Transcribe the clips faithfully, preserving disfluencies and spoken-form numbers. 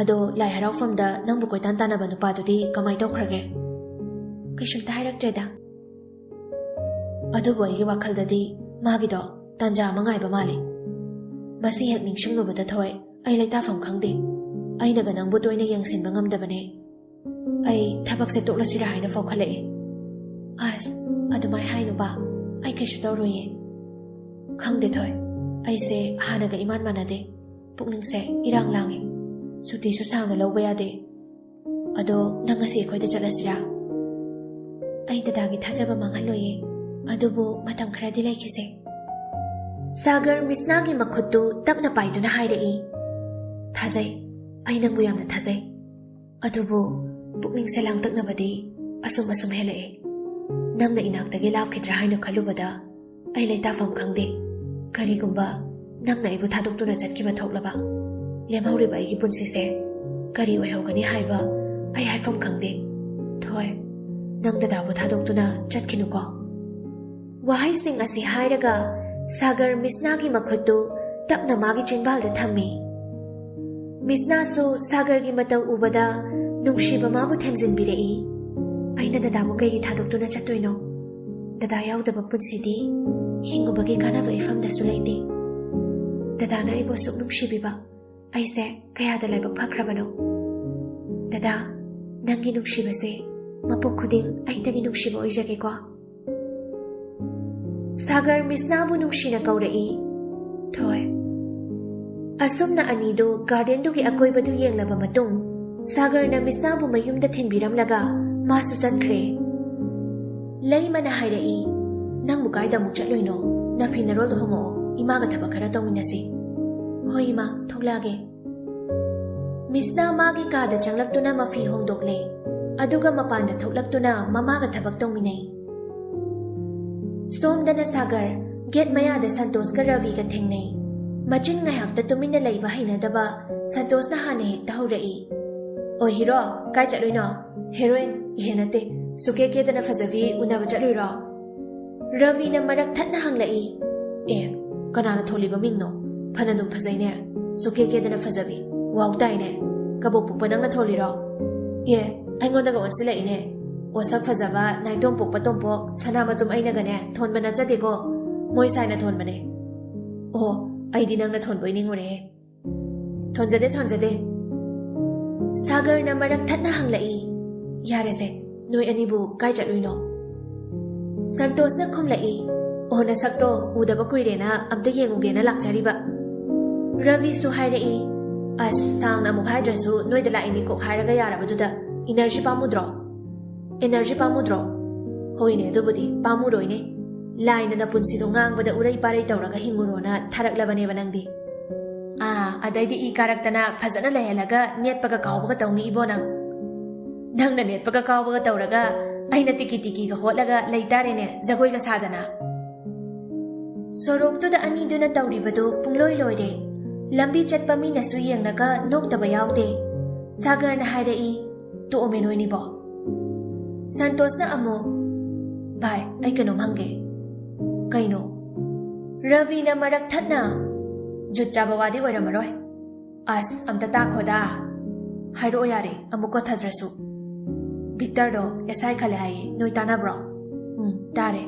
ꯑꯗꯣ ꯂꯥꯏ ꯍꯔꯥꯎꯐꯝꯗ ꯅꯪꯕꯨ ꯀꯣꯏꯇꯥꯟ ꯇꯥꯟꯅꯕ ꯅꯨꯄꯥꯗꯨꯗꯤ ꯀꯃꯥꯏ ꯇꯧꯈ꯭ꯔꯒꯦ? ꯀꯩꯁꯨꯝꯇ ꯍꯥꯏꯔꯛꯇ꯭ꯔꯦꯗ꯫ ꯑꯗꯨꯕꯨ ꯑꯩꯒꯤ ꯋꯥꯈꯜꯗꯗꯤ ꯃꯥꯒꯤꯗꯣ ꯇꯥꯟꯖꯥ ꯑꯃ ꯉꯥꯏꯕ ꯃꯥꯜꯂꯤ꯫ ꯃꯁꯤ ꯍꯦꯛ ꯅꯤꯡꯁꯤꯡꯂꯨꯕꯗ ꯊꯣꯏ, ꯑꯩ ꯂꯩꯇꯥꯐꯝ ꯈꯪꯗꯦ꯫ ꯑꯩꯅꯒ ꯅꯪꯕꯨ ꯇꯣꯏꯅ ꯌꯦꯡꯁꯤꯟꯕ ꯉꯝꯗꯕꯅꯦ꯫ ꯑꯩ ꯊꯕꯛꯁꯦ ꯇꯣꯛꯂꯁꯤꯔꯥ ꯍꯥꯏꯅ ꯐꯥꯎꯈꯠꯂꯛꯑꯦ꯫ ꯑꯁ, ꯑꯗꯨꯃꯥꯏ ꯍꯥꯏꯅꯨꯕ, ꯑꯩ ꯀꯩꯁꯨ ꯇꯧꯔꯣꯏꯌꯦ꯫ ꯈꯪꯗꯦ ꯊꯣꯏ, ꯑꯩꯁꯦ ꯍꯥꯟꯅꯒ ꯏꯃꯥꯟ ꯃꯥꯟꯅꯗꯦ꯫ ꯄꯨꯛꯅꯤꯡꯁꯦ ꯏꯔꯥꯡ ꯂꯥꯡꯉꯦ꯫ ꯁꯨꯇꯤꯁꯨ ꯁꯥꯡꯅ ꯂꯧꯕ ꯌꯥꯗꯦ꯫ ꯑꯗꯣ ꯅꯪ ꯉꯁꯤ ꯑꯩꯈꯣꯏꯗ ꯆꯠꯂꯁꯤꯔꯥ? ꯑꯩ ꯗꯗꯥꯒꯤ ꯊꯥꯖꯕ ꯃꯥꯡꯍꯜꯂꯣꯏꯌꯦ, ꯑꯗꯨꯕꯨ ꯃꯇꯝ ꯈꯔꯗꯤ ꯂꯩꯈꯤꯁꯦ꯫ ꯁꯥꯒꯔ ꯃꯤꯁꯅꯥꯒꯤ ꯃꯈꯨꯠꯇꯨ ꯇꯞꯅ ꯄꯥꯏꯗꯨꯅ ꯍꯥꯏꯔꯛꯏ, "ꯊꯥꯖꯩ, ꯑꯩ ꯅꯪꯕꯨ ꯌꯥꯝꯅ ꯊꯥꯖꯩ꯫ ꯑꯗꯨꯕꯨ ꯄꯨꯛꯅꯤꯡꯁꯦ ꯂꯥꯡꯇꯛꯅꯕꯗꯤ ꯑꯁꯨꯝ ꯑꯁꯨꯝ ꯍꯦꯜꯂꯛꯑꯦ꯫ ꯅꯪꯅ ꯏꯅꯥꯛꯇꯒꯤ ꯂꯥꯞꯈꯤꯗ꯭ꯔꯥ ꯍꯥꯏꯅ ꯈꯜꯂꯨꯕꯗ ꯑꯩ ꯂꯩꯇꯥꯐꯝ ꯈꯪꯗꯦ꯫ ꯀꯔꯤꯒꯨꯝꯕ ꯅꯪꯅ ꯑꯩꯕꯨ ꯊꯥꯗꯣꯛꯇꯨꯅ ꯆꯠꯈꯤꯕ ꯊꯣꯛꯂꯕ, ꯂꯦꯝꯍꯧꯔꯤꯕ ꯑꯩꯒꯤ ꯄꯨꯟꯁꯤꯁꯦ ꯀꯔꯤ ꯑꯣꯏꯍꯧꯒꯅꯤ ꯍꯥꯏꯕ ꯑꯩ ꯍꯥꯏꯐꯝ ꯈꯪꯗꯦ꯫ ꯊꯣꯏ, ꯅꯪ ꯗꯗꯥꯕꯨ ꯊꯥꯗꯣꯛꯇꯨꯅ ꯆꯠꯈꯤꯅꯨꯀꯣ꯫" ꯋꯥꯍꯩꯁꯤꯡ ꯑꯁꯤ ꯍꯥꯏꯔꯒ ꯁꯥꯒꯔ ꯃꯤꯁꯅꯥꯒꯤ ꯃꯈꯨꯠꯇꯨ ꯇꯞꯅ ꯃꯥꯒꯤ ꯆꯤꯟꯕꯥꯜꯗ ꯊꯝꯃꯤ꯫ ꯃꯤꯁꯅꯥꯁꯨ ꯁꯥꯒꯔꯒꯤ ꯃꯇꯧ ꯎꯕꯗ ꯅꯨꯡꯁꯤꯕ ꯃꯥꯕꯨ ꯊꯦꯝꯖꯤꯟꯕꯤꯔꯛꯏ꯫ "ꯑꯩꯅ ꯗꯗꯥꯕꯨ ꯀꯩꯒꯤ ꯊꯥꯗꯣꯛꯇꯨꯅ ꯆꯠꯇꯣꯏꯅꯣ? ꯗꯗꯥ ꯌꯥꯎꯗꯕ ꯄꯨꯟꯁꯤꯗꯤ ꯍꯤꯡꯉꯨꯕꯒꯤ ꯀꯥꯟꯅꯕ ꯏꯐꯝꯗꯁꯨ ꯂꯩꯇꯦ꯫ ꯗꯗꯥꯅ ꯑꯩꯕꯨ ꯑꯁꯨꯛ ꯅꯨꯡꯁꯤꯕꯤꯕ ꯑꯩꯁꯦ ꯀꯌꯥꯗ ꯂꯥꯏꯕꯛ ꯐꯈ꯭ꯔꯕꯅꯣ꯫ ꯗꯗꯥ, ꯅꯪꯒꯤ ꯅꯨꯡꯁꯤꯕꯁꯦ ꯃꯄꯣꯛ ꯈꯨꯗꯤꯡ ꯑꯩꯇꯒꯤ ꯅꯨꯡꯁꯤꯕ ꯑꯣꯏꯖꯒꯦꯀꯣ꯫" ꯁꯥꯒꯔ ꯃꯤꯁꯅꯥꯕꯨ ꯅꯨꯡꯁꯤꯅ ꯀꯧꯔꯛꯏ, "ꯊꯣꯏ꯫" ꯑꯁꯨꯝꯅ ꯑꯅꯤꯗꯨ ꯒꯥꯔꯗꯦꯟꯗꯨꯒꯤ ꯑꯀꯣꯏꯕꯗꯨ ꯌꯦꯡꯂꯕ ꯃꯇꯨꯡ, ꯁꯥꯒꯔꯅ ꯃꯤꯁꯅꯥꯕꯨ ꯃꯌꯨꯝꯗ ꯊꯤꯟꯕꯤꯔꯝꯂꯒ ꯃꯥꯁꯨ ꯆꯠꯈ꯭ꯔꯦ꯫ ꯂꯩꯃꯅ ꯍꯥꯏꯔꯛꯏ, "ꯅꯪꯕꯨ ꯀꯥꯏꯗ ꯑꯃꯨꯛ ꯆꯠꯂꯨꯏꯅꯣ? ꯅꯐꯤ ꯅꯔꯣꯜꯗꯣ ꯍꯣꯡꯉꯛꯑꯣ, ꯏꯃꯥꯒ ꯊꯕꯛ ꯈꯔ ꯇꯧꯃꯤꯟꯅꯁꯤ꯫" "ꯍꯣꯏ ꯏꯃꯥ, ꯊꯣꯛꯂꯛꯑꯒꯦ꯫" ꯃꯤꯁꯅꯥ ꯃꯥꯒꯤ ꯀꯥꯗ ꯆꯪꯂꯛꯇꯨꯅ ꯃꯐꯤ ꯍꯣꯡꯗꯣꯛꯂꯦ, ꯑꯗꯨꯒ ꯃꯄꯥꯟꯗ ꯊꯣꯛꯂꯛꯇꯨꯅ ꯃꯃꯥꯒ ꯊꯕꯛ ꯇꯧꯃꯤꯟꯅꯩ꯫ ꯁꯣꯝꯗꯅ ꯁꯥꯒꯔ ꯒꯦꯠ ꯃꯌꯥꯗ ꯁꯟꯇꯣꯁꯀ ꯔꯕꯤꯒ ꯊꯦꯡꯅꯩ꯫ ꯃꯆꯤꯟ ꯉꯥꯏꯍꯥꯛꯇ ꯇꯨꯃꯤꯟꯅ ꯂꯩꯕ ꯍꯩꯅꯗꯕ ꯁꯟꯇꯣꯁꯅ ꯍꯥꯟꯅ ꯍꯦꯛꯇ ꯍꯧꯔꯛꯏ, "ꯑꯣ ꯍꯤꯔꯣ, ꯀꯥꯏ ꯆꯠꯂꯨꯏꯅꯣ? ꯍꯦꯔꯣꯏꯟ, ꯏꯍꯦ ꯅꯠꯇꯦ, ꯁꯨꯀꯦ ꯀꯦꯗꯅ ꯐꯖꯕꯤ ꯎꯅꯕ ꯆꯠꯂꯨꯏꯔꯣ?" ꯔꯕꯤꯅ ꯃꯔꯛ ꯊꯠꯅ ꯍꯪꯂꯛꯏ, "ꯑꯦ, ꯀꯅꯥꯅ ꯊꯣꯜꯂꯤꯕ ꯃꯤꯡꯅꯣ? ꯐꯅꯗꯨꯝ ꯐꯖꯩꯅꯦ꯫ ꯁꯨꯛꯀꯦ ꯀꯦꯗꯅ ꯐꯖꯕꯤ꯫ ꯋꯥꯎ ꯇꯥꯏꯅꯦ꯫ ꯀꯕꯣꯛ ꯄꯣꯛꯄ ꯅꯪꯅ ꯊꯣꯜꯂꯤꯔꯣ? ꯑꯦ, ꯑꯩꯉꯣꯟꯗꯒ ꯑꯣꯟꯁꯤꯜꯂꯛꯏꯅꯦ꯫ ꯋꯥꯁꯛ ꯐꯖꯕ, ꯅꯥꯏꯇꯣꯝ ꯄꯣꯛꯄ ꯇꯣꯝꯄꯣꯛ, ꯁꯅꯥ ꯃꯇꯨꯝ ꯑꯩꯅꯒꯅꯦ ꯊꯣꯟꯕ ꯅꯠꯆꯗꯦꯀꯣ꯫ ꯃꯣꯏ ꯁꯥꯏꯅ ꯊꯣꯟꯕꯅꯦ꯫ ꯑꯣ, ꯑꯩꯗꯤ ꯅꯪꯅ ꯊꯣꯟꯕꯣꯏ ꯅꯤꯡꯉꯨꯔꯦ꯫ ꯊꯣꯟꯖꯗꯦ, ꯊꯣꯟꯖꯗꯦ꯫ ꯁꯥꯒꯔꯅ ꯃꯔꯛ ꯊꯠꯅ ꯍꯪꯂꯛꯏ, "ꯌꯥꯔꯦꯁꯦ, ꯅꯣꯏ ꯑꯅꯤꯕꯨ ꯀꯥꯏ ꯆꯠꯂꯨꯏꯅꯣ?" ꯁꯟꯇꯣꯁꯅ ꯈꯨꯝꯂꯛꯏ, "ꯑꯣ, ꯅꯁꯛꯇꯣ ꯎꯗꯕ ꯀꯨꯏꯔꯦꯅ ꯑꯝꯇ ꯌꯦꯡꯉꯨꯒꯦꯅ ꯂꯥꯛꯆꯔꯤꯕ꯫" ꯔꯕꯤꯁꯨ ꯍꯥꯏꯔꯛꯏ, "ꯑꯁ, ꯁꯥꯡꯅ ꯑꯃꯨꯛ ꯍꯥꯏꯗ꯭ꯔꯁꯨ ꯅꯣꯏꯗ ꯂꯥꯛꯏꯅꯤ ꯀꯣꯛ ꯍꯥꯏꯔꯒ ꯌꯥꯔꯕꯗꯨꯗ ꯏꯅꯔꯖꯤ ꯄꯥꯝꯃꯨꯗ꯭ꯔꯣ? ꯑꯦꯅꯔꯖꯤ ꯄꯥꯝꯃꯨꯗ꯭ꯔꯣ?" "ꯍꯣꯏꯅꯦ, ꯑꯗꯨꯕꯨꯗꯤ ꯄꯥꯝꯃꯨꯔꯣꯏꯅꯦ꯫ ꯂꯥꯏꯅ ꯅꯄꯨꯟꯁꯤꯗꯣ ꯉꯥꯡꯕꯗ ꯎꯔꯩ ꯄꯥꯔꯩ ꯇꯧꯔꯒ ꯍꯤꯡꯉꯨꯔꯣꯅ ꯊꯥꯔꯛꯂꯕꯅꯦꯕ ꯅꯪꯗꯤ꯫ ꯑꯥ, ꯑꯗꯩꯗꯤ ꯏ ꯀꯥꯔꯛꯇꯅ ꯐꯖꯅ ꯂꯩꯍꯜꯂꯒ ꯅꯦꯠꯄꯒ ꯀꯥꯎꯕꯒ ꯇꯧꯅꯤ ꯏꯕꯣ ꯅꯪ꯫ ꯅꯪꯅ ꯅꯦꯠꯄꯒ ꯀꯥꯎꯕꯒ ꯇꯧꯔꯒ ꯑꯩꯅ ꯇꯤꯀꯤ ꯇꯤꯀꯤꯒ ꯍꯣꯠꯂꯒ ꯂꯩꯇꯥꯔꯦꯅꯦ, ꯖꯒꯣꯏꯒ ꯁꯥꯗꯅ꯫" ꯁꯣꯔꯣꯛꯇꯨꯗ ꯑꯅꯤꯗꯨꯅ ꯇꯧꯔꯤꯕꯗꯨ ꯄꯨꯡꯂꯣꯏ ꯂꯣꯏꯔꯦ꯫ ꯂꯝꯕꯤ ꯆꯠꯄ ꯃꯤꯅꯁꯨ ꯌꯦꯡꯂꯒ ꯅꯣꯛꯇꯕ ꯌꯥꯎꯗꯦ꯫ ꯁꯥꯒꯔꯅ ꯍꯥꯏꯔꯛꯏ, "ꯇꯣꯛꯑꯣꯃꯦ ꯅꯣꯏꯅꯤꯕꯣ꯫" ꯁꯟꯇꯣꯁꯅ ꯑꯃꯨꯛ, "ꯚꯥꯏ, ꯑꯩ ꯀꯩꯅꯣꯝ ꯍꯪꯒꯦ꯫" "ꯀꯩꯅꯣ?" ꯔꯕꯤꯅ ꯃꯔꯛ ꯊꯠꯅ, "ꯖꯨꯠ ꯆꯥꯕ ꯋꯥꯗꯤ ꯑꯣꯏꯔꯝꯃꯔꯣꯏ꯫ ꯑꯁ, ꯑꯝꯇ ꯇꯥꯈꯣꯗꯥ꯫ ꯍꯥꯏꯔꯛꯑꯣ ꯌꯥꯔꯦ, ꯑꯃꯨꯛ ꯀꯣꯊꯗ꯭ꯔꯁꯨ꯫ ꯚꯤꯛꯇꯔꯗꯣ ꯑꯦꯁ ꯑꯥꯏ ꯈꯜꯂꯦ ꯍꯥꯏꯌꯦ, ꯅꯣꯏ ꯇꯥꯟꯅꯕ꯭ꯔꯣ?" "ꯎꯝ, ꯇꯥꯔꯦ꯫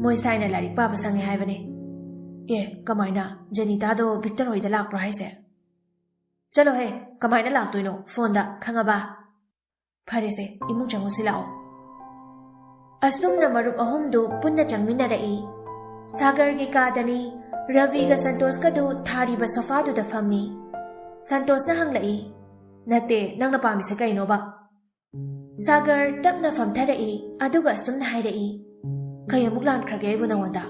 ꯃꯣꯏ ꯁꯥꯏꯅ ꯂꯥꯏꯔꯤꯛ ꯄꯥꯕ ꯁꯪꯉꯦ ꯍꯥꯏꯕꯅꯦ꯫" "ꯑꯦ, ꯀꯃꯥꯏꯅ? ꯖꯦꯅꯤꯇꯥꯗꯣ ꯚꯤꯛꯇꯔ ꯍꯣꯏꯗ ꯂꯥꯛꯄ꯭ꯔꯣ ꯍꯥꯏꯁꯦ?" "ꯆꯠꯂꯣꯍꯦ, ꯀꯃꯥꯏꯅ ꯂꯥꯛꯇꯣꯏꯅꯣ? ꯐꯣꯟꯗ, ꯈꯪꯉꯕ?" "ꯐꯔꯦꯁꯦ, ꯏꯃꯨꯡ ꯆꯪꯉꯨꯁꯤ ꯂꯥꯛꯑꯣ꯫" ꯑꯁꯨꯝꯅ ꯃꯔꯨꯞ ꯑꯍꯨꯝꯗꯨ ꯄꯨꯟꯅ ꯆꯪꯃꯤꯟꯅꯔꯛꯏ꯫ ꯁꯥꯒꯔꯒꯤ ꯀꯥꯗꯅꯤ꯫ ꯔꯕꯤꯒ ꯁꯟꯇꯣꯁꯀꯗꯨ ꯊꯥꯔꯤꯕ ꯁꯣꯐꯥꯗꯨꯗ ꯐꯝꯃꯤ꯫ ꯁꯟꯇꯣꯁꯅ ꯍꯪꯂꯛꯏ, "ꯅꯠꯇꯦ, ꯅꯪꯅ ꯄꯥꯝꯃꯤꯁꯦ ꯀꯩꯅꯣꯕ?" ꯁꯥꯒꯔ ꯇꯞꯅ ꯐꯝꯊꯔꯛꯏ, ꯑꯗꯨꯒ ꯑꯁꯨꯝꯅ ꯍꯥꯏꯔꯛꯏ, "ꯀꯩ ꯑꯃꯨꯛ ꯂꯥꯟꯈ꯭ꯔꯒꯦ ꯑꯩꯕꯨ ꯅꯉꯣꯟꯗ?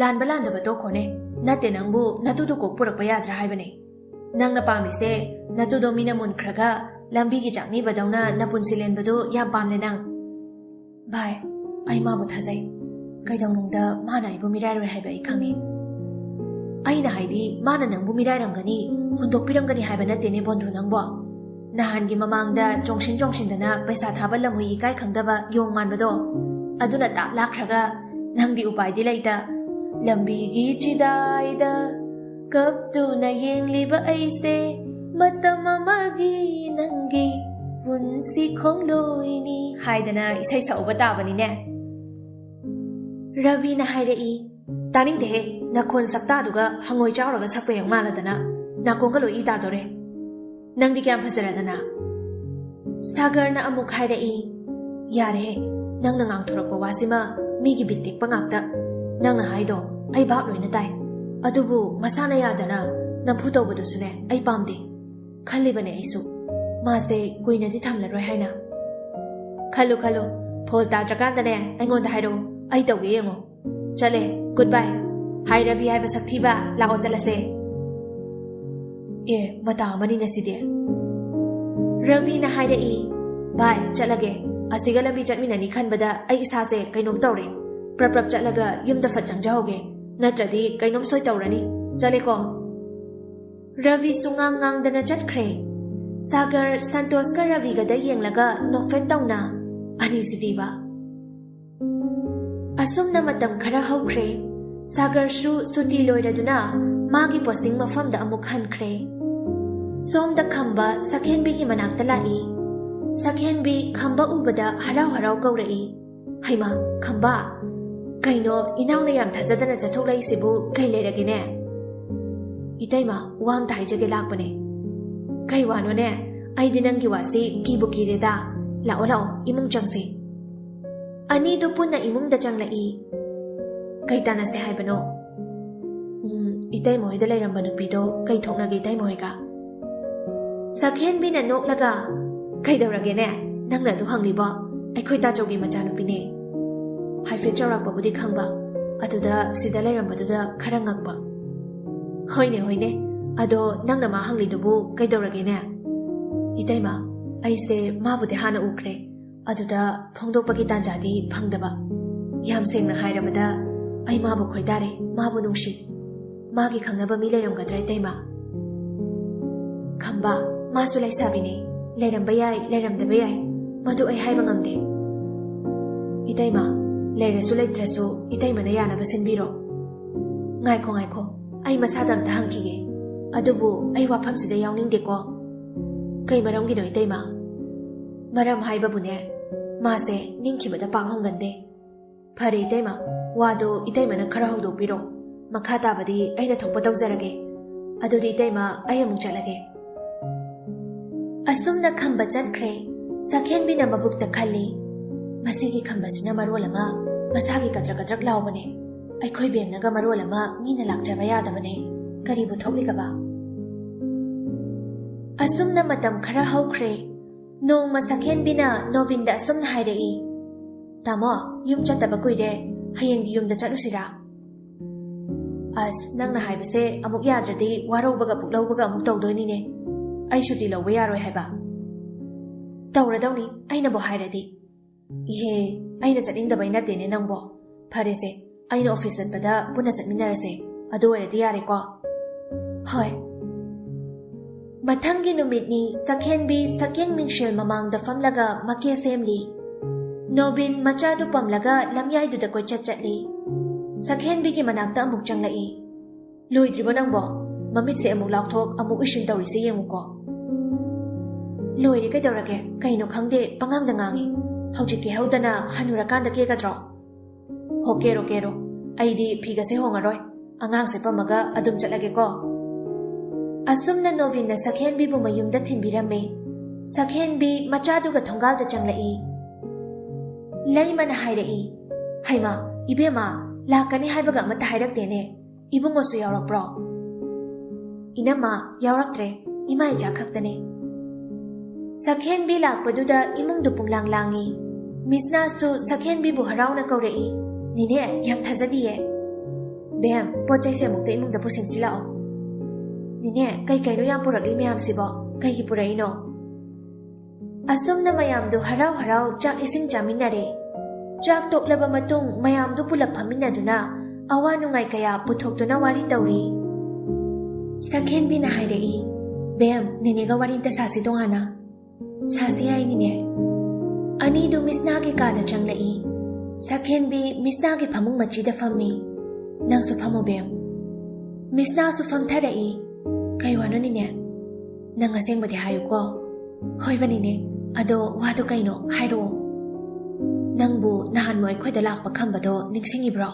ꯂꯥꯟꯕ ꯂꯥꯟꯗꯕ ꯇꯣꯛꯈꯣꯅꯦ꯫ ꯅꯠꯇꯦ, ꯅꯪꯕꯨ ꯅꯇꯨꯗꯣ ꯀꯣꯛ ꯄꯨꯔꯛꯄ ꯌꯥꯗ꯭ꯔꯥ ꯍꯥꯏꯕꯅꯦ꯫ ꯅꯪꯅ ꯄꯥꯝꯃꯤꯁꯦ ꯅꯇꯨꯗꯣ ꯃꯤꯅ ꯃꯨꯟꯈ꯭ꯔꯒ ꯂꯝꯕꯤꯒꯤ ꯆꯥꯛꯅꯤꯕꯗꯧꯅ ꯅꯄꯨꯟꯁꯤ ꯂꯦꯟꯕꯗꯨ ꯌꯥꯝ ꯄꯥꯝꯂꯦ ꯅꯪ꯫" "ꯚꯥꯏ, ꯑꯩ ꯃꯥꯕꯨ ꯊꯥꯖꯩ꯫ ꯀꯩꯗꯧꯅꯨꯡꯗ ꯃꯥꯅ ꯑꯩꯕꯨ ꯃꯤꯔꯥꯏꯔꯣꯏ ꯍꯥꯏꯕ ꯑꯩ ꯈꯪꯉꯤ꯫ ꯑꯩꯅ ꯍꯥꯏꯗꯤ ꯃꯥꯅ ꯅꯪꯕꯨ ꯃꯤꯔꯥꯏꯔꯝꯒꯅꯤ, ꯍꯨꯟꯗꯣꯛꯄꯤꯔꯝꯒꯅꯤ ꯍꯥꯏꯕ ꯅꯠꯇꯦꯅꯦ ꯕꯣꯟꯙꯨ ꯅꯪꯕꯣ꯫ ꯅꯍꯥꯟꯒꯤ ꯃꯃꯥꯡꯗ ꯆꯣꯡꯁꯤꯟ ꯆꯣꯡꯁꯤꯟꯗꯅ ꯄꯩꯁꯥ ꯊꯥꯕ ꯂꯝꯍꯨꯏ ꯏꯀꯥꯏ ꯈꯪꯗꯕ ꯌꯣꯡ ꯃꯥꯟꯕꯗꯣ, ꯑꯗꯨꯅ ꯇꯥꯞ ꯂꯥꯛꯈ꯭ꯔꯒ ꯅꯪꯗꯤ ꯎꯄꯥꯏꯗꯤ ꯂꯩꯇ꯫ ꯂꯝꯕꯤꯒꯤ ꯆꯤꯗꯥꯏꯗ ꯀꯞꯇꯨꯅ ꯌꯦꯡꯂꯤꯕ ꯑꯩꯁꯦ ꯃꯇꯝ ꯑꯃꯒꯤ ꯅꯪꯒꯤ ꯄꯨꯟꯁꯤ ꯈꯣꯡꯂꯣꯏꯅꯤ ꯍꯥꯏꯗꯅ ꯏꯁꯩ ꯁꯛꯎꯕ ꯇꯥꯕꯅꯤꯅꯦ꯫ ꯔꯕꯤꯅ ꯍꯥꯏꯔꯛꯏ, "ꯇꯥꯅꯤꯡꯗꯦꯍꯦ, ꯅꯈꯣꯟ ꯁꯛꯇꯥꯗꯨꯒ ꯍꯪꯉꯣꯏ ꯆꯥꯎꯔꯒ ꯁꯛꯄ ꯍꯦꯛ ꯃꯥꯜꯂꯗꯅ, ꯅꯥꯀꯣꯡꯒ ꯂꯣꯏ ꯏ ꯇꯥꯗꯣꯔꯦ꯫ ꯅꯪꯗꯤ ꯀꯌꯥꯝ ꯐꯖꯔꯗꯅ?" ꯁꯥꯒꯔꯅ ꯑꯃꯨꯛ ꯍꯥꯏꯔꯛꯏ, "ꯌꯥꯔꯦꯍꯦ, ꯅꯪꯅ ꯉꯥꯡꯊꯣꯔꯛꯄ ꯋꯥꯁꯤꯃ ꯃꯤꯒꯤ ꯕꯤꯠ ꯇꯦꯛꯄ ꯉꯥꯛꯇ꯫ ꯅꯪꯅ ꯍꯥꯏꯗꯣ ꯑꯩ ꯚꯥꯞ ꯂꯣꯏꯅ ꯇꯥꯏ꯫ ꯑꯗꯨꯕꯨ ꯃꯁꯥꯅ ꯌꯥꯗꯅ ꯅꯝꯐꯨ ꯇꯧꯕꯗꯨꯁꯨꯅꯦ ꯑꯩ ꯄꯥꯝꯗꯦ꯫ ꯈꯜꯂꯤꯕꯅꯦ ꯑꯩꯁꯨ, ꯃꯥꯁꯦ ꯀꯨꯏꯅꯗꯤ ꯊꯝꯂꯔꯣꯏ ꯍꯥꯏꯅ꯫ ꯈꯜꯂꯨ ꯈꯜꯂꯨ, ꯐꯣꯜ ꯇꯥꯗ꯭ꯔꯀꯥꯟꯗꯅꯦ ꯑꯩꯉꯣꯟꯗ ꯍꯥꯏꯔꯛꯎ, ꯑꯩ ꯇꯧꯒꯦ ꯌꯦꯡꯉꯣ꯫ ꯆꯠꯂꯦ, ꯒꯨꯗ ꯕꯥꯏ꯫ ꯍꯥꯏ ꯔꯕꯤ ꯍꯥꯏꯕ ꯁꯛꯊꯤꯕ, ꯂꯥꯛꯑꯣ ꯆꯠꯂꯁꯦ꯫ ꯑꯦ, ꯃꯇꯥ ꯑꯃꯅꯤꯅ ꯁꯤꯗꯤ꯫" ꯔꯕꯤꯅ ꯍꯥꯏꯔꯛꯏ, "ꯚꯥꯏ, ꯆꯠꯂꯒꯦ꯫ ꯑꯁꯤꯒ ꯂꯝꯕꯤ ꯆꯠꯃꯤꯟꯅꯅꯤ ꯈꯟꯕꯗ ꯑꯩ ꯏꯁꯥꯁꯦ ꯀꯩꯅꯣꯝ ꯇꯧꯔꯦ꯫ ꯄ꯭ꯔꯞ ꯄ꯭ꯔꯞ ꯆꯠꯂꯒ ꯌꯨꯝꯗ ꯐꯠ ꯆꯪꯖꯍꯧꯒꯦ, ꯅꯠꯇ꯭ꯔꯗꯤ ꯀꯩꯅꯣꯝ ꯁꯣꯏ ꯇꯧꯔꯅꯤ꯫ ꯆꯠꯂꯦꯀꯣ꯫" ꯔꯕꯤꯁꯨ ꯉꯥꯡ ꯉꯥꯡꯗꯅ ꯆꯠꯈ꯭ꯔꯦ꯫ ꯁꯥꯒꯔ ꯁꯟꯇꯣꯁꯀ ꯔꯕꯤꯒꯗ ꯌꯦꯡꯂꯒ ꯅꯣꯛꯐꯦꯠ ꯇꯧꯅ ꯑꯅꯤꯁꯤꯗꯤꯕ꯫ ꯑꯁꯨꯝꯅ ꯃꯇꯝ ꯈꯔ ꯍꯧꯈ꯭ꯔꯦ꯫ ꯁꯥꯒꯔꯁꯨ ꯁꯨꯇꯤ ꯂꯣꯏꯔꯗꯨꯅ ꯃꯥꯒꯤ ꯄꯣꯁꯇꯤꯡ ꯃꯐꯝꯗ ꯑꯃꯨꯛ ꯍꯟꯈ꯭ꯔꯦ꯫ ꯁꯣꯝꯗ ꯈꯝꯕ ꯁꯛꯍꯦꯟꯕꯤꯒꯤ ꯃꯅꯥꯛꯇ ꯂꯥꯛꯏ꯫ ꯁꯛꯍꯦꯟꯕꯤ ꯈꯝꯕ ꯎꯕꯗ ꯍꯔꯥꯎ ꯍꯔꯥꯎ ꯀꯧꯔꯛꯏ, "ꯍꯩꯃꯥ, ꯈꯝꯕ, ꯀꯩꯅꯣ ꯏꯅꯥꯎꯅ ꯌꯥꯝ ꯊꯥꯖꯗꯅ ꯆꯠꯊꯣꯛꯂꯛꯏꯁꯤꯕꯨ ꯀꯩ ꯂꯩꯔꯒꯦꯅꯦ?" "ꯏꯇꯩꯃ, ꯋꯥ ꯑꯝꯇ ꯍꯥꯏꯖꯒꯦ ꯂꯥꯛꯄꯅꯦ꯫" "ꯀꯩ ꯋꯥꯅꯣꯅꯦ? ꯑꯩꯗꯤ ꯅꯪꯒꯤ ꯋꯥꯁꯤ ꯀꯤꯕꯨ ꯀꯤꯔꯦꯗ꯫ ꯂꯥꯛꯑꯣ ꯂꯥꯛꯑꯣ, ꯏꯃꯨꯡ ꯆꯪꯁꯤ꯫" ꯑꯅꯤꯗꯨ ꯄꯨꯟꯅ ꯏꯃꯨꯡꯗ ꯆꯪꯂꯛꯏ꯫ "ꯀꯩ ꯇꯥꯟꯅꯁꯦ ꯍꯥꯏꯕꯅꯣ?" "ꯎꯝ, ꯏꯇꯩꯃ ꯍꯣꯏꯗ ꯂꯩꯔꯝꯕ ꯅꯨꯄꯤꯗꯣ ꯀꯩ ꯊꯣꯛꯅꯒꯦ ꯏꯇꯩꯃ ꯍꯣꯏꯒ?" ꯁꯛꯍꯦꯟꯕꯤꯅ ꯅꯣꯛꯂꯒ, "ꯀꯩꯗꯧꯔꯒꯦꯅꯦ? ꯅꯪꯅ ꯑꯗꯨ ꯍꯪꯂꯤꯕꯣ? ꯑꯩꯈꯣꯏ ꯇꯥꯆꯧꯒꯤ ꯃꯆꯥꯅꯨꯄꯤꯅꯦ꯫" ꯍꯥꯏꯐꯦꯠ ꯆꯥꯎꯔꯥꯛꯄꯕꯨꯗꯤ ꯈꯪꯕ, ꯑꯗꯨꯗ ꯁꯤꯗ ꯂꯩꯔꯝꯕꯗꯨꯗ ꯈꯔ ꯉꯛꯄ꯫ "ꯍꯣꯏꯅꯦ, ꯍꯣꯏꯅꯦ꯫ ꯑꯗꯣ ꯅꯪꯅ ꯃꯥ ꯍꯪꯂꯤꯗꯨꯕꯨ ꯀꯩꯗꯧꯔꯒꯦꯅꯦ?" "ꯏꯇꯩꯃ, ꯑꯩꯁꯦ ꯃꯥꯕꯨꯗꯤ ꯍꯥꯟꯅ ꯎꯈ꯭ꯔꯦ꯫ ꯑꯗꯨꯗ ꯐꯣꯡꯗꯣꯛꯄꯒꯤ ꯇꯥꯟꯖꯥꯗꯤ ꯐꯪꯗꯕ꯫ ꯌꯥꯝ ꯁꯦꯡꯅ ꯍꯥꯏꯔꯕꯗ, ꯑꯩ ꯃꯥꯕꯨ ꯈꯣꯏꯗꯥꯔꯦ, ꯃꯥꯕꯨ ꯅꯨꯡꯁꯤ꯫ ꯃꯥꯒꯤ ꯈꯪꯅꯕ ꯃꯤ ꯂꯩꯔꯝꯒꯗ꯭ꯔꯥ, ꯏꯇꯩꯃ?" "ꯈꯝꯕ, ꯃꯥꯁꯨ ꯂꯩꯁꯥꯕꯤꯅꯦ꯫ ꯂꯩꯔꯝꯕ ꯌꯥꯏ, ꯂꯩꯔꯝꯗꯕ ꯌꯥꯏ꯫ ꯃꯗꯨ ꯑꯩ ꯍꯥꯏꯕ ꯉꯝꯗꯦ꯫" "ꯏꯇꯩꯃ, ꯂꯩꯔꯁꯨ ꯂꯩꯇ꯭ꯔꯁꯨ ꯏꯇꯩꯃꯅ ꯌꯥꯅꯕ ꯁꯤꯟꯕꯤꯔꯣ꯫" ꯉꯥꯏꯈꯣ, ꯉꯥꯏꯈꯣ, ꯑꯩ ꯃꯁꯥꯗ ꯑꯝꯇ ꯍꯪꯈꯤꯒꯦ꯫ ꯑꯗꯨꯕꯨ ꯑꯩ ꯋꯥꯐꯝꯁꯤꯗ ꯌꯥꯎꯅꯤꯡꯗꯦꯀꯣ꯫ ꯀꯩ ꯃꯔꯝꯒꯤꯅꯣ, ꯏꯇꯩꯃ? ꯃꯔꯝ ꯍꯥꯏꯕꯕꯨꯅꯦ, ꯃꯥꯁꯦ ꯅꯤꯡꯈꯤꯕꯗ ꯄꯥꯛ ꯍꯣꯡꯒꯟꯗꯦ꯫ ꯐꯔꯦ ꯏꯇꯩꯃ, ꯋꯥꯗꯣ ꯏꯇꯩꯃꯅ ꯈꯔ ꯍꯧꯗꯣꯛꯄꯤꯔꯣ꯫ ꯃꯈꯥ ꯇꯥꯕꯗꯤ ꯑꯩꯅ ꯊꯣꯛꯄ ꯇꯧꯖꯔꯒꯦ꯫ ꯑꯗꯨꯗꯤ ꯏꯇꯩꯃ, ꯑꯩ ꯑꯃꯨꯛ ꯆꯠꯂꯒꯦ꯫ ꯑꯁꯨꯝꯅ ꯈꯝꯕ ꯆꯠꯈ꯭ꯔꯦ꯫ ꯁꯛꯍꯦꯟꯕꯤꯅ ꯃꯕꯨꯛꯇ ꯈꯜꯂꯤ, "ꯃꯁꯤꯒꯤ ꯈꯝꯕꯁꯤꯅ ꯃꯔꯣꯜ ꯑꯃ ꯃꯁꯥꯒꯤ ꯀꯗ꯭ꯔꯛ ꯀꯗ꯭ꯔꯛ ꯂꯥꯎꯕꯅꯦ, ꯑꯩꯈꯣꯏ ꯕꯦꯝꯅꯒ ꯃꯔꯣꯜ ꯑꯃ ꯃꯤꯅ ꯂꯥꯛꯆꯕ ꯌꯥꯗꯕꯅꯦ, ꯀꯔꯤꯕꯨ ꯊꯣꯛꯂꯤꯒꯕ?" ꯑꯁꯨꯝꯅ ꯃꯇꯝ ꯈꯔ ꯍꯧꯈ꯭ꯔꯦ꯫ ꯅꯣꯡꯃ ꯁꯛꯍꯦꯟꯕꯤꯅ ꯅꯣꯕꯤꯟꯗ ꯑꯁꯨꯝꯅ ꯍꯥꯏꯔꯛꯏ, "ꯇꯥꯃꯣ, ꯌꯨꯝ ꯆꯠꯇꯕ ꯀꯨꯏꯔꯦ, ꯍꯌꯦꯡꯗꯤ ꯌꯨꯝꯗ ꯆꯠꯂꯨꯁꯤꯔꯥ?" "ꯑꯁ, ꯅꯪꯅ ꯍꯥꯏꯕꯁꯦ ꯑꯃꯨꯛ ꯌꯥꯗ꯭ꯔꯗꯤ ꯋꯥꯔꯧꯕꯒ ꯄꯨꯛꯂꯧꯕꯒ ꯑꯃꯨꯛ ꯇꯧꯗꯣꯏꯅꯤꯅꯦ꯫ ꯑꯩ ꯁꯨꯇꯤ ꯂꯧꯕ ꯌꯥꯔꯣꯏ ꯍꯥꯏꯕ?" "ꯇꯧꯔꯗꯧꯅꯤ, ꯑꯩꯅꯕꯨ ꯍꯥꯏꯔꯗꯤ꯫" "ꯏꯍꯦ, ꯑꯩꯅ ꯆꯠꯅꯤꯡꯗꯕꯩ ꯅꯠꯇꯦꯅꯦ ꯅꯪꯕꯣ꯫ ꯐꯔꯦꯁꯦ, ꯑꯩꯅ ꯑꯣꯐꯤꯁ ꯆꯠꯄꯗ ꯄꯨꯟꯅ ꯆꯠꯃꯤꯟꯅꯔꯁꯦ꯫ ꯑꯗꯨ ꯑꯣꯏꯔꯗꯤ ꯌꯥꯔꯦꯀꯣ?" "ꯍꯣꯏ꯫" ꯃꯊꯪꯒꯤ ꯅꯨꯃꯤꯠꯅꯤ꯫ ꯁꯛꯍꯦꯟꯕꯤ ꯁꯛꯌꯦꯡ ꯃꯤꯡꯁꯦꯜ ꯃꯃꯥꯡꯗ ꯐꯝꯂꯒ ꯃꯀꯦ ꯁꯦꯝꯂꯤ꯫ ꯅꯣꯕꯤꯟ ꯃꯆꯥꯗꯨ ꯄꯝꯂꯒ ꯂꯝꯌꯥꯏꯗꯨꯗ ꯀꯣꯏꯆꯠ ꯆꯠꯂꯤ꯫ ꯁꯛꯍꯦꯟꯕꯤꯒꯤ ꯃꯅꯥꯛꯇ ꯑꯃꯨꯛ ꯆꯪꯂꯛꯏ꯫ "ꯂꯣꯏꯗ꯭ꯔꯤꯕꯣ ꯅꯪꯕꯣ? ꯃꯃꯤꯠꯁꯦ ꯑꯃꯨꯛ ꯂꯥꯎꯊꯣꯛ, ꯑꯃꯨꯛ ꯎꯏꯁꯤꯟ ꯇꯧꯔꯤꯁꯦ ꯌꯦꯡꯉꯨꯀꯣ꯫" "ꯂꯣꯏꯔꯦ ꯀꯩꯗꯧꯔꯒꯦ? ꯀꯩꯅꯣ ꯈꯪꯗꯦ, ꯄꯉꯥꯡꯗ ꯉꯥꯡꯉꯤ꯫ ꯍꯧꯖꯤꯛ ꯀꯦꯍꯧꯗꯅ ꯍꯅꯨꯔꯀꯥꯟꯗ ꯀꯦꯒꯗ꯭ꯔꯣ?" "ꯍꯣ, ꯀꯦꯔꯣ, ꯀꯦꯔꯣ꯫ ꯑꯩꯗꯤ ꯐꯤꯒꯁꯦ ꯍꯣꯡꯉꯔꯣꯏ꯫ ꯑꯉꯥꯡꯁꯦ ꯄꯝꯃꯒ ꯑꯗꯨꯝ ꯆꯠꯂꯒꯦꯀꯣ꯫" ꯑꯁꯨꯝꯅ ꯅꯣꯕꯤꯟꯅ ꯁꯛꯍꯦꯟꯕꯤꯕꯨ ꯃꯌꯨꯝꯗ ꯊꯤꯟꯕꯤꯔꯝꯃꯤ꯫ ꯁꯛꯍꯦꯟꯕꯤ ꯃꯆꯥꯗꯨꯒ ꯊꯣꯡꯒꯥꯜꯗ ꯆꯪꯂꯛꯏ꯫ ꯂꯩꯃꯅ ꯍꯥꯏꯔꯛꯏ, "ꯍꯩꯃꯥ, ꯏꯕꯦꯝꯃ, ꯂꯥꯛꯀꯅꯤ ꯍꯥꯏꯕꯒ ꯑꯃꯠꯇ ꯍꯥꯏꯔꯛꯇꯦꯅꯦ꯫ ꯏꯕꯨꯡꯉꯣꯁꯨ ꯌꯥꯎꯔꯛꯄ꯭ꯔꯣ?" "ꯏꯅꯝꯃ, ꯌꯥꯎꯔꯛꯇ꯭ꯔꯦ꯫ ꯏꯃꯥ ꯏꯆꯥ ꯈꯛꯇꯅꯦ꯫" ꯁꯛꯍꯦꯟꯕꯤ ꯂꯥꯛꯄꯗꯨꯗ ꯏꯃꯨꯡꯗꯨ ꯄꯨꯡꯂꯥꯡ ꯂꯥꯡꯉꯤ꯫ ꯃꯤꯁꯅꯥꯁꯨ ꯁꯛꯍꯦꯟꯕꯤꯕꯨ ꯍꯔꯥꯎꯅ ꯀꯧꯔꯛꯏ, "ꯅꯦꯅꯦ, ꯌꯥꯝ ꯊꯥꯖꯗꯤꯌꯦ꯫" "ꯕꯦꯝ, ꯄꯣꯠ ꯆꯩꯁꯦ ꯑꯃꯨꯛꯇ ꯏꯃꯨꯡꯗ ꯄꯨꯁꯤꯟꯁꯤ ꯂꯥꯛꯑꯣ꯫" "ꯅꯦꯅꯦ, ꯀꯩ ꯀꯩꯅꯣ ꯌꯥꯝ ꯄꯨꯔꯛꯂꯤ ꯃꯌꯥꯝꯁꯤꯕꯣ? ꯀꯩꯒꯤ ꯄꯨꯔꯛꯏꯅꯣ?" ꯑꯁꯨꯝꯅ ꯃꯌꯥꯝꯗꯨ ꯍꯔꯥꯎ ꯍꯔꯥꯎ ꯆꯥꯛ ꯏꯁꯤꯡ ꯆꯥꯃꯤꯟꯅꯔꯦ꯫ ꯆꯥꯛ ꯇꯣꯛꯂꯕ ꯃꯇꯨꯡ ꯃꯌꯥꯝꯗꯨ ꯄꯨꯂꯞ ꯐꯝꯃꯤꯟꯅꯗꯨꯅ ꯑꯋꯥ ꯅꯨꯡꯉꯥꯏ ꯀꯌꯥ ꯄꯨꯊꯣꯛꯇꯨꯅ ꯋꯥꯔꯤ ꯇꯧꯔꯤ꯫ ꯁꯛꯍꯦꯟꯕꯤꯅ ꯍꯥꯏꯔꯛꯏ, "ꯕꯦꯝ, ꯅꯦꯅꯦꯒ ꯋꯥꯔꯤ ꯑꯝꯇ ꯁꯥꯁꯤ ꯇꯣꯉꯥꯟꯅ꯫" "ꯁꯥꯁꯤ ꯌꯥꯏ ꯅꯦꯅꯦ꯫" ꯑꯅꯤꯗꯨ ꯃꯤꯁꯅꯥꯒꯤ ꯀꯥꯗ ꯆꯪꯂꯛꯏ꯫ ꯁꯛꯍꯦꯟꯕꯤ ꯃꯤꯁꯅꯥꯒꯤ ꯐꯃꯨꯡ ꯃꯆꯤꯗ ꯐꯝꯃꯤ꯫ ꯅꯪꯁꯨ ꯐꯝꯃꯣ, ꯕꯦꯝ꯫ ꯃꯤꯁꯅꯥꯁꯨ ꯐꯝꯊꯔꯛꯏ꯫ ꯀꯩ ꯋꯥꯅꯣ, ꯅꯤꯅꯦ? ꯅꯪ ꯑꯁꯦꯡꯕꯗꯤ ꯍꯥꯏꯌꯨꯀꯣ꯫ ꯍꯣꯏꯕ, ꯅꯤꯅꯦ꯫ ꯑꯗꯣ ꯋꯥꯗꯣ ꯀꯩꯅꯣ? ꯍꯥꯏꯔꯛꯑꯣ꯫ ꯅꯪꯕꯨ ꯅꯍꯥꯟꯃꯨꯛ ꯑꯩꯈꯣꯏꯗ ꯂꯥꯛꯄ ꯈꯝꯕꯗꯣ ꯅꯤꯡꯁꯤꯡꯉꯤꯕ꯭ꯔꯣ?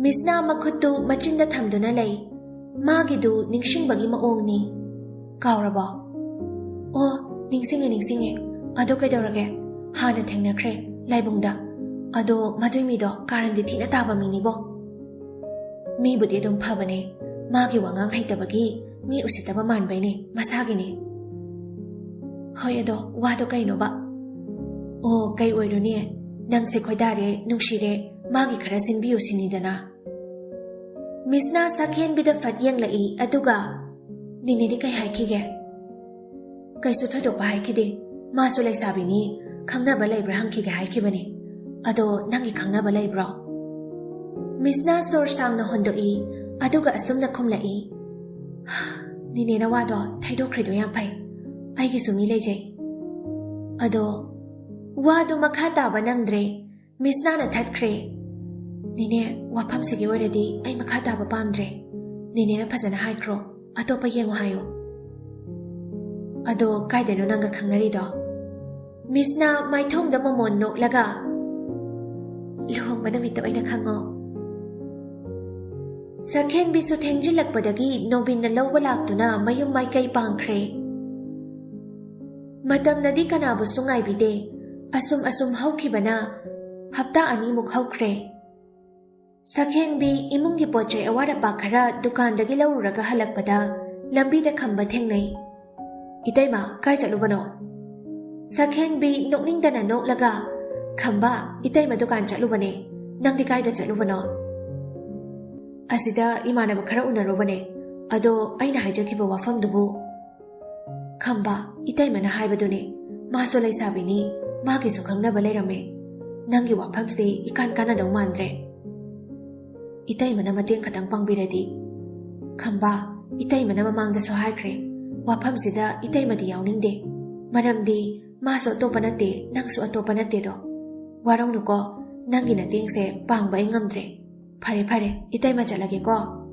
ꯃꯤꯁꯅꯥ ꯃꯈꯨꯠꯇꯨ ꯃꯆꯤꯟꯗ ꯊꯝꯗꯨꯅ ꯂꯩ꯫ ꯃꯥꯒꯤꯗꯨ ꯅꯤꯡꯁꯤꯡꯕꯒꯤ ꯃꯑꯣꯡꯅꯤ꯫ ꯀꯥꯎꯔꯕꯣ? ꯑꯣ, ꯅꯤꯡꯁꯤꯡꯉꯦ, ꯅꯤꯡꯁꯤꯡꯉꯦ꯫ ꯑꯗꯣ ꯀꯩꯗꯧꯔꯒꯦ? ꯍꯥꯟꯅ ꯊꯦꯡꯅꯈ꯭ꯔꯦ ꯂꯥꯏꯕꯨꯡꯗ꯫ ꯑꯗꯣ ꯃꯗꯨꯏ ꯃꯤꯗꯣ ꯀꯥꯔꯟꯗꯤ ꯊꯤꯅ ꯇꯥꯕ ꯃꯤꯅꯤꯕꯣ꯫ ꯃꯤꯕꯨꯗꯤ ꯑꯗꯨꯝ ꯐꯕꯅꯦ, ꯃꯥꯒꯤ ꯋꯥꯉꯥꯡ ꯍꯩꯇꯕꯒꯤ ꯃꯤ ꯎꯁꯤꯠꯇꯕ ꯃꯥꯟꯕꯩꯅꯦ, ꯃꯁꯥꯒꯤꯅꯦ꯫ ꯍꯣꯏ, ꯑꯗꯣ ꯋꯥꯗꯣ ꯀꯩꯅꯣꯕ? ꯑꯣ, ꯀꯩ ꯑꯣꯏꯔꯨꯅꯤ, ꯅꯪꯁꯦ ꯈꯣꯏꯗꯥꯔꯦ, ꯅꯨꯡꯁꯤꯔꯦ, ꯃꯥꯒꯤ ꯈꯔ ꯁꯤꯟꯕꯤꯌꯨ ꯁꯤꯅꯤꯗꯅ꯫ ꯃꯤꯁꯅ ꯁꯛꯍꯦꯟꯕꯤꯗ ꯐꯠ ꯌꯦꯡꯂꯛꯏ, ꯑꯗꯨꯒ, "ꯅꯤꯅꯦꯗꯤ ꯀꯩ ꯍꯥꯏꯈꯤꯒꯦ?" "ꯀꯩꯁꯨ ꯊꯣꯏꯗꯣꯛꯄ ꯍꯥꯏꯈꯤꯗꯦ꯫ ꯃꯥꯁꯨ ꯂꯩꯁꯥꯕꯤꯅꯤ, ꯈꯪꯅꯕ ꯂꯩꯕ꯭ꯔꯥ ꯍꯪꯈꯤꯒꯦ ꯍꯥꯏꯈꯤꯕꯅꯦ꯫ ꯑꯗꯣ ꯅꯪꯒꯤ ꯈꯪꯅꯕ ꯂꯩꯕ꯭ꯔꯣ?" ꯃꯤꯁꯅ ꯁꯣꯔ ꯁꯥꯡꯅ ꯍꯣꯟꯗꯣꯛꯏ, ꯑꯗꯨꯒ ꯑꯁꯨꯝꯅ ꯈꯨꯝꯂꯛꯏ, "ꯅꯤꯅꯦꯅ ꯋꯥꯗꯣ ꯊꯩꯗꯣꯛꯈ꯭ꯔꯤꯗꯣ ꯌꯥꯝ ꯐꯩ꯫ ꯑꯩꯒꯤꯁꯨ ꯃꯤ ꯂꯩꯖꯩ꯫ ꯑꯗꯣ ꯋꯥꯗꯨ ꯃꯈꯥ ꯇꯥꯕ ꯅꯪꯗ꯭ꯔꯦ꯫ ꯃꯤꯁꯅꯥꯅ ꯊꯠꯈ꯭ꯔꯦ꯫ ꯅꯤꯅꯦ, ꯋꯥꯐꯝꯁꯤꯒꯤ ꯑꯣꯏꯔꯗꯤ ꯑꯩ ꯃꯈꯥ ꯇꯥꯕ ꯄꯥꯝꯗ꯭ꯔꯦ꯫ ꯅꯤꯅꯦꯅ ꯐꯖꯅ ꯍꯥꯏꯈ꯭ꯔꯣ, ꯑꯇꯣꯞꯄ ꯌꯦꯡꯉꯣ ꯍꯥꯏꯌꯣ꯫" "ꯑꯗꯣ ꯀꯥꯏꯗꯅꯣ ꯅꯪꯒ ꯈꯪꯅꯔꯤꯗꯣ?" ꯃꯤꯁꯅ ꯃꯥꯏꯊꯣꯡꯗ ꯃꯣꯃꯣꯟ ꯅꯣꯛꯂꯒ, "ꯂꯨꯍꯣꯡꯕ ꯅꯨꯃꯤꯠꯇ ꯑꯣꯏꯅ ꯈꯪꯉꯣ꯫" ꯁꯛꯍꯦꯟꯕꯤꯁꯨ ꯊꯦꯡꯖꯤꯜꯂꯛꯄꯗꯒꯤ ꯅꯣꯕꯤꯟꯅ ꯂꯧꯕ ꯂꯥꯛꯇꯨꯅ ꯃꯌꯨꯝ ꯃꯥꯏꯀꯩ ꯄꯥꯡꯈ꯭ꯔꯦ꯫ ꯃꯇꯝꯅꯗꯤ ꯀꯅꯥꯕꯨꯁꯨ ꯉꯥꯏꯕꯤꯗꯦ꯫ ꯑꯁꯨꯝ ꯑꯁꯨꯝ ꯍꯧꯈꯤꯕꯅ ꯍꯞꯇꯥ ꯑꯅꯤꯃꯨꯛ ꯍꯧꯈ꯭ꯔꯦ꯫ ꯁꯛꯍꯦꯟꯕꯤ ꯏꯃꯨꯡꯒꯤ ꯄꯣꯠ ꯆꯩ ꯑꯋꯥꯠ ꯑꯄꯥ ꯈꯔ ꯗꯨꯀꯥꯟꯗꯒꯤ ꯂꯧꯔꯨꯔꯒ ꯍꯜꯂꯛꯄꯗ ꯂꯝꯕꯤꯗ ꯈꯝꯕ ꯊꯦꯡꯅꯩ꯫ "ꯏꯇꯩꯃ, ꯀꯥꯏ ꯆꯠꯂꯨꯕꯅꯣ?" ꯁꯛꯍꯦꯟꯕꯤ ꯅꯣꯛꯅꯤꯡꯗꯅ ꯅꯣꯛꯂꯒ, "ꯈꯝꯕ, ꯏꯇꯩꯃ ꯗꯨꯀꯥꯟ ꯆꯠꯂꯨꯕꯅꯦ꯫ ꯅꯪꯗꯤ ꯀꯥꯏꯗ ꯆꯠꯂꯨꯕꯅꯣ?" "ꯑꯁꯤꯗ ꯏꯃꯥꯟꯅꯕ ꯈꯔ ꯎꯅꯔꯨꯕꯅꯦ꯫ ꯑꯗꯣ ꯑꯩꯅ ꯍꯥꯏꯖꯈꯤꯕ ꯋꯥꯐꯝꯗꯨꯕꯨ?" "ꯈꯝꯕ, ꯏꯇꯩꯃꯅ ꯍꯥꯏꯕꯗꯨꯅꯦ꯫ ꯃꯥꯁꯨ ꯂꯩꯁꯥꯕꯤꯅꯤ, ꯃꯥꯒꯤꯁꯨ ꯈꯪꯅꯕ ꯂꯩꯔꯝꯃꯦ꯫ ꯅꯪꯒꯤ ꯋꯥꯐꯝꯁꯦ ꯏꯀꯥꯟ ꯀꯥꯟꯅꯗꯧ ꯃꯥꯟꯗ꯭ꯔꯦ꯫ ꯏꯇꯩꯃꯅ ꯃꯇꯦꯡ ꯈꯇꯪ ꯄꯥꯡꯕꯤꯔꯗꯤ꯫" "ꯈꯝꯕ, ꯏꯇꯩꯃꯅ ꯃꯃꯥꯡꯗꯁꯨ ꯍꯥꯏꯈ꯭ꯔꯦ, ꯋꯥꯐꯝꯁꯤꯗ ꯏꯇꯩꯃꯗꯤ ꯌꯥꯎꯅꯤꯡꯗꯦ꯫ ꯃꯔꯝꯗꯤ ꯃꯥꯁꯨ ꯑꯇꯣꯞꯄ ꯅꯠꯇꯦ, ꯅꯪꯁꯨ ꯑꯇꯣꯞꯄ ꯅꯠꯇꯦꯗꯣ꯫ ꯋꯥꯔꯧꯅꯨꯀꯣ, ꯅꯪꯒꯤ ꯅꯇꯦꯡꯁꯦ ꯄꯥꯡꯕ ꯑꯩ ꯉꯝꯗ꯭ꯔꯦ꯫" ꯐꯔꯦ ꯐꯔꯦ, ꯏꯇꯩꯃ ꯆꯠꯂꯒꯦꯀꯣ꯫